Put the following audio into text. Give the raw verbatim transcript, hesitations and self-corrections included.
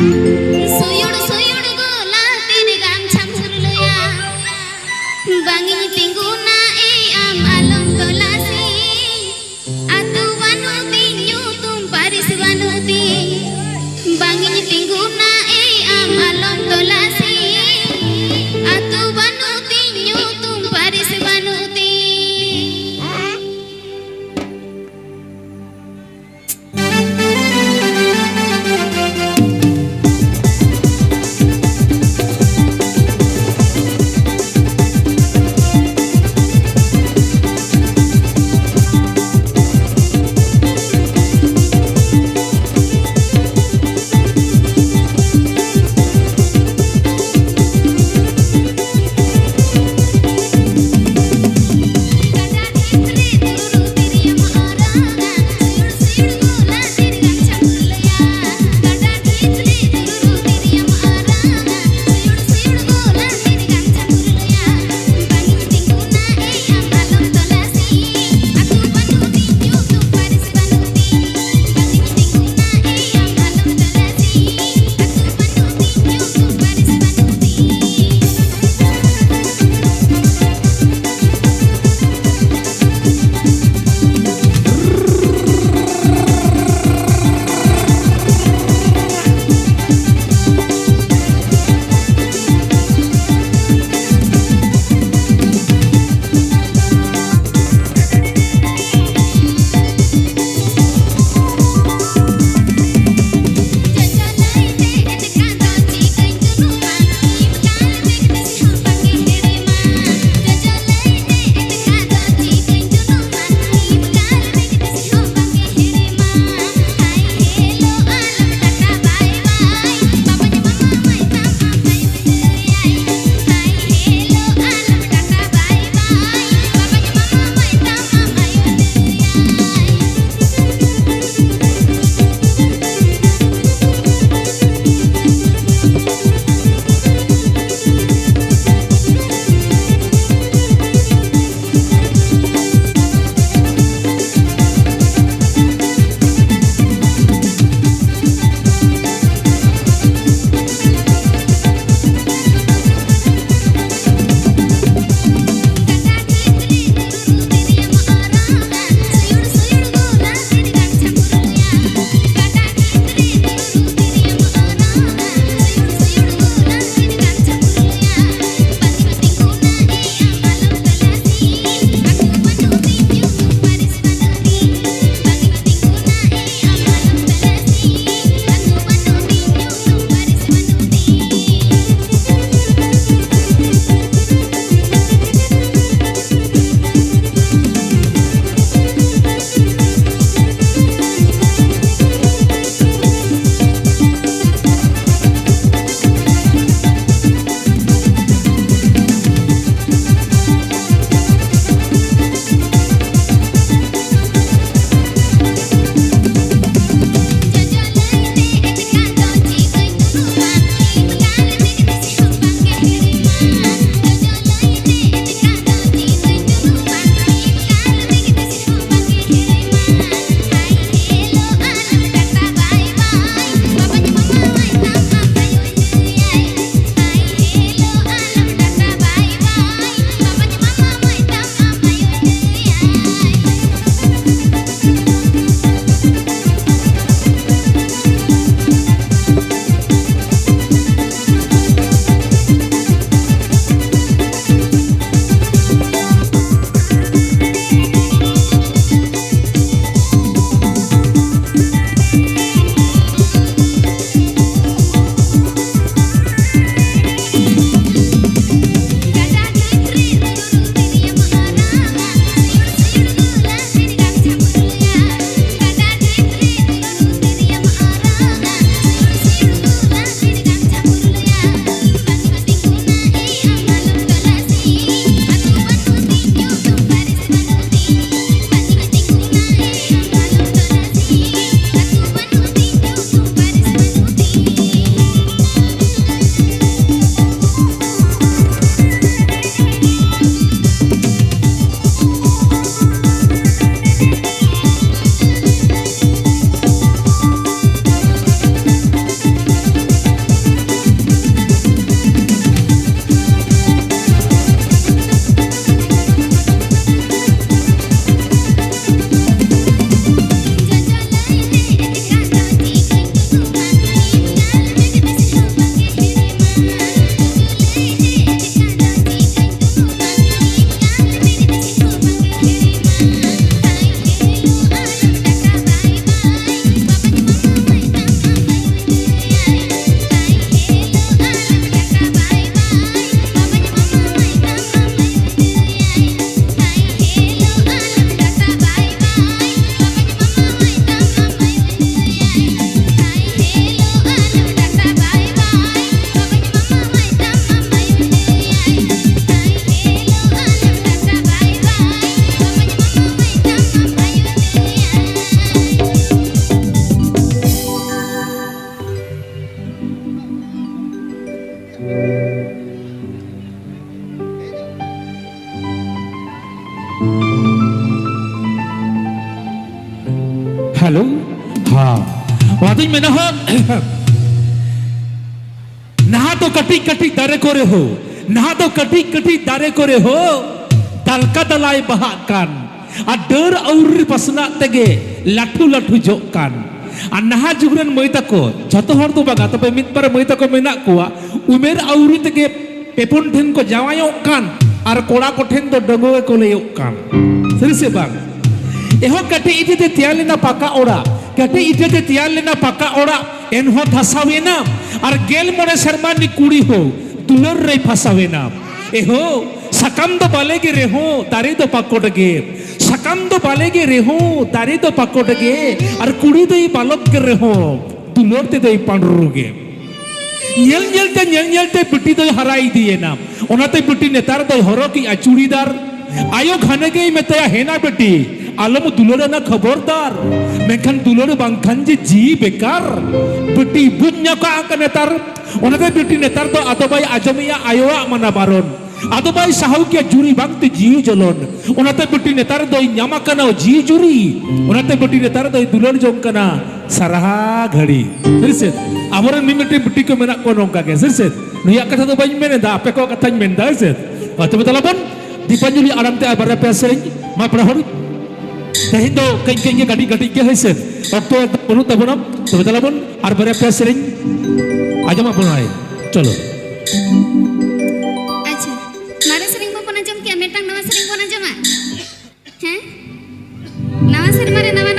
ᱥᱩᱭᱩᱲ ᱥᱩᱭᱩᱲ ᱜᱚᱞᱟ ᱛᱤᱨᱮ ᱜᱟᱢᱪᱷᱟᱢ ᱦᱩᱨᱞᱟᱹᱭᱟ᱾ ᱵᱟᱝᱤᱧ ᱛᱤᱸᱜᱩᱱᱟ ᱮᱭ ᱟᱢ ᱟᱞᱚᱢ ᱛᱚᱞᱟᱥᱤᱧ᱾ ᱟᱹᱛᱩ ᱵᱟᱹᱱᱩᱜ ᱛᱤᱧ ᱧᱩᱛᱩᱢ ᱯᱟᱹᱨᱤᱥ ᱵᱟᱹᱱᱩᱜ ᱛᱤᱧ᱾ ᱵᱟᱝᱤᱧ ᱛᱤᱸᱜᱩᱱᱟ ᱮᱭ ᱟᱢ ᱟᱞᱚᱢ ᱛᱚᱞᱟᱥᱤᱧ᱾ ᱟᱹᱛᱩ ᱵᱟᱹᱱᱩᱜ ᱛᱤᱧ ᱧᱩᱛᱩᱢ ᱯᱟᱹᱨᱤᱥ ᱵᱟᱹᱱᱩᱜ ᱛᱤᱧ᱾ ᱢᱮᱱᱟᱜᱼᱟ᱾ ᱱᱟᱦᱟᱜ ᱫᱚ ᱠᱟᱹᱴᱤᱡ ᱠᱟᱹᱴᱤᱡ ᱫᱟᱨᱮ ᱠᱚᱨᱮ ᱦᱚᱸ, ᱱᱟᱦᱟᱜ ᱫᱚ ᱠᱟᱹᱴᱤᱡ ᱠᱟᱹᱴᱤᱡ ᱫᱟᱨᱮ ᱠᱚᱨᱮ ᱦᱚᱸ ᱫᱟᱞᱠᱟ ᱫᱟᱞᱟᱭ ᱵᱟᱦᱟᱜ ᱠᱟᱱ, ᱟᱨ ᱰᱟᱹᱨ ᱟᱹᱣᱨᱤ ᱯᱟᱥᱱᱟᱜ ᱛᱮᱜᱮ ᱞᱟᱹᱴᱷᱩ ᱞᱟᱹᱴᱷᱩ ᱡᱚᱜ ᱠᱟᱱ᱾ ᱟᱨ ᱱᱟᱦᱟᱜ ᱡᱩᱜᱽ ᱨᱮᱱ ᱢᱟᱹᱭ ᱛᱟᱠᱚ, ᱡᱷᱚᱛᱚ ᱦᱚᱲ ᱫᱚ ᱵᱟᱝᱟ, ᱛᱚᱵᱮ ᱢᱤᱫ ᱵᱟᱨ ᱢᱟᱹᱭ ᱛᱟᱠᱚ ᱢᱮᱱᱟᱜ ᱠᱚᱣᱟ, ᱩᱢᱮᱨ ᱟᱹᱣᱨᱤ ᱛᱮᱜᱮ ᱯᱮ ᱯᱩᱱ ᱴᱷᱮᱱ ᱠᱚ ᱡᱟᱶᱟᱭᱚᱜ ᱠᱟᱱ, ᱟᱨ ᱠᱚᱲᱟ ᱠᱚᱴᱷᱮᱱ ᱫᱚ ᱰᱟᱺᱜᱩᱣᱟᱹ ᱠᱚ ᱞᱟᱹᱭᱚᱜ ᱠᱟᱱ᱾ ᱥᱟᱹᱨᱤ ᱥᱮ ᱵᱟᱝ? ᱮᱦᱚᱵ ᱠᱟᱹᱴᱤᱡ ᱤᱴᱟᱹ ᱛᱮ ᱛᱮᱭᱟᱨ ᱞᱮᱱᱟ ᱯᱟᱠᱟ ᱚᱲᱟᱜ, ᱠᱟᱹᱴᱤᱡ ᱤᱴᱟᱹ ᱛᱮ ᱛᱮᱭᱟᱨ ᱞᱮᱱᱟ ᱯᱟᱠᱟ ᱚᱲᱟᱜ, ᱮᱱᱦᱚᱸ ᱫᱷᱟᱥᱟᱣ ᱮᱱᱟ᱾ ᱟᱨ ᱜᱮᱞ ᱢᱚᱬᱮ ᱥᱮᱨᱢᱟ ᱨᱤᱱᱤᱡ ᱠᱩᱲᱤ ᱦᱚᱸ ᱫᱩᱞᱟᱹᱲ ᱨᱮᱭ ᱯᱷᱟᱥᱟᱣ ᱮᱱᱟ᱾ ᱮᱦᱚ, ᱥᱟᱠᱟᱢ ᱫᱚ ᱵᱟᱞᱮ ᱜᱮ ᱨᱮᱦᱚᱸ ᱫᱟᱨᱮ ᱫᱚ ᱯᱟᱠᱚᱴ ᱜᱮ, ᱥᱟᱠᱟᱢ ᱫᱚ ᱵᱟᱞᱮ ᱜᱮ ᱨᱮᱦᱚᱸ ᱫᱟᱨᱮ ᱫᱚ ᱯᱟᱠᱚᱴ ᱜᱮ, ᱟᱨ ᱠᱩᱲᱤ ᱫᱚᱭ ᱵᱟᱞᱚᱠ ᱜᱮ ᱨᱮᱦᱚᱸ ᱫᱩᱞᱟᱹᱲ ᱛᱮᱫᱚᱭ ᱯᱟᱸᱰᱨᱩ ᱜᱮ᱾ ᱧᱮᱞ ᱧᱮᱞ ᱛᱮ, ᱧᱮᱞ ᱧᱮᱞ ᱛᱮ ᱵᱤᱴᱤ ᱫᱚᱭ ᱦᱟᱨᱟ ᱤᱫᱤᱭᱮᱱᱟ᱾ ᱚᱱᱟᱛᱮ ᱵᱤᱴᱤ ᱱᱮᱛᱟᱨ ᱫᱚᱭ ᱦᱚᱨᱚᱜᱮᱜᱼᱟ ᱪᱩᱲᱤᱫᱟᱨ᱾ ᱟᱭᱳ ᱜᱷᱟᱱᱮ ᱜᱮᱭ ᱢᱮᱛᱟᱭᱟ, "ᱦᱮᱱᱟ ᱵᱤᱴᱤ, ᱟᱞᱚᱢ ᱫᱩᱞᱟᱹᱲ ᱮᱱᱟ ᱠᱷᱚᱵᱚᱨᱫᱟᱨ, ᱢᱮᱱᱠᱷᱟᱱ ᱫᱩᱞᱟᱹᱲ ᱵᱟᱝᱠᱷᱟᱱ ᱡᱮ ᱡᱤᱣᱤ ᱵᱮᱠᱟᱨ᱾ ᱵᱤᱴᱤ ᱵᱩᱡᱽ ᱧᱟᱢ ᱠᱟᱜᱼᱟ ᱱᱮᱛᱟᱨ, ᱚᱱᱟᱛᱮ ᱵᱤᱴᱤ ᱱᱮᱛᱟᱨ ᱫᱚ ᱟᱫᱚ ᱵᱟᱭ ᱟᱸᱡᱚᱢᱮᱭᱟ ᱟᱭᱳᱣᱟᱜ ᱢᱟᱱᱟ ᱵᱟᱨᱚᱱ, ᱟᱫᱚ ᱵᱟᱭ ᱥᱟᱦᱟᱣ ᱠᱮᱭᱟ ᱡᱩᱨᱤ ᱵᱟᱝᱛᱮ ᱡᱤᱣᱤ ᱡᱚᱞᱚᱱ᱾ ᱚᱱᱟᱛᱮ ᱵᱤᱴᱤ ᱱᱮᱛᱟᱨ ᱫᱚᱭ ᱧᱟᱢ ᱟᱠᱟᱱᱟ ᱡᱤᱣᱤ ᱡᱩᱨᱤ, ᱚᱱᱟᱛᱮ ᱵᱤᱴᱤ ᱱᱮᱛᱟᱨ ᱫᱚᱭ ᱫᱩᱞᱟᱹᱲ ᱡᱚᱝ ᱠᱟᱱᱟ ᱥᱟᱨᱟ ᱜᱷᱟᱹᱲᱤ᱾" ᱥᱟᱹᱨᱤ ᱥᱮ? ᱟᱵᱚᱨᱮᱱ ᱢᱤᱢᱤᱫᱴᱮᱱ ᱵᱤᱴᱤ ᱠᱚ ᱢᱮᱱᱟᱜ ᱠᱚᱣᱟ ᱱᱚᱝᱠᱟ ᱜᱮ, ᱥᱟᱹᱨᱤ ᱥᱮ? ᱱᱩᱭᱟᱜ ᱠᱟᱛᱷᱟ ᱫᱚ ᱵᱟᱹᱧ ᱢᱮᱱ ᱮᱫᱟ, ᱟᱯᱮ ᱠᱚᱣᱟᱜ ᱠᱟᱛᱷᱟᱧ ᱢᱮᱱ ᱮᱫᱟ, ᱦᱮᱸ ᱥᱮ? ᱟᱨ ᱛᱚᱵᱮ ᱛᱟᱦᱞᱮ ᱵᱚᱱ ᱫᱤᱯᱟᱧᱡᱚᱞᱤ ᱟᱲᱟᱝ ᱛᱮ ᱟᱨ ᱵᱟᱨᱭᱟ ᱯᱮᱭᱟ ᱥᱮᱨᱮᱧ, ᱢᱟ ᱯᱮᱲᱟ ᱦᱚᱲ, ᱛᱮᱦᱮᱧ ᱫᱚ ᱠᱟᱹᱡ ᱠᱟᱹᱡ ᱜᱮ, ᱠᱟᱹᱴᱤᱡ ᱠᱟᱹᱴᱤᱡ ᱜᱮ, ᱦᱮᱸ ᱥᱮ? ᱚᱠᱛᱚ ᱮᱠᱫᱚᱢ ᱵᱟᱹᱱᱩᱜ ᱛᱟᱵᱚᱱᱟ᱾ ᱛᱚᱵᱮ ᱛᱟᱦᱞᱮ ᱵᱚᱱ ᱟᱨ ᱵᱟᱨᱭᱟ ᱯᱮᱭᱟ ᱥᱮᱨᱮᱧ ᱟᱸᱡᱚᱢ ᱟᱵᱚᱱᱟᱭ᱾ ᱪᱚᱞᱚ᱾ ᱟᱪᱪᱷᱟ, ᱢᱟᱨᱮ ᱥᱮᱨᱮᱧ ᱵᱟᱵᱚᱱ ᱟᱸᱡᱚᱢ ᱠᱮᱜᱼᱟ, ᱢᱤᱫᱴᱟᱝ ᱱᱟᱣᱟ ᱥᱮᱨᱮᱧ ᱵᱚᱱ ᱟᱸᱡᱚᱢᱟ᱾ ᱦᱮᱸ, ᱱᱟᱣᱟ ᱥᱮᱨᱢᱟ ᱨᱮ ᱱᱟᱣᱟ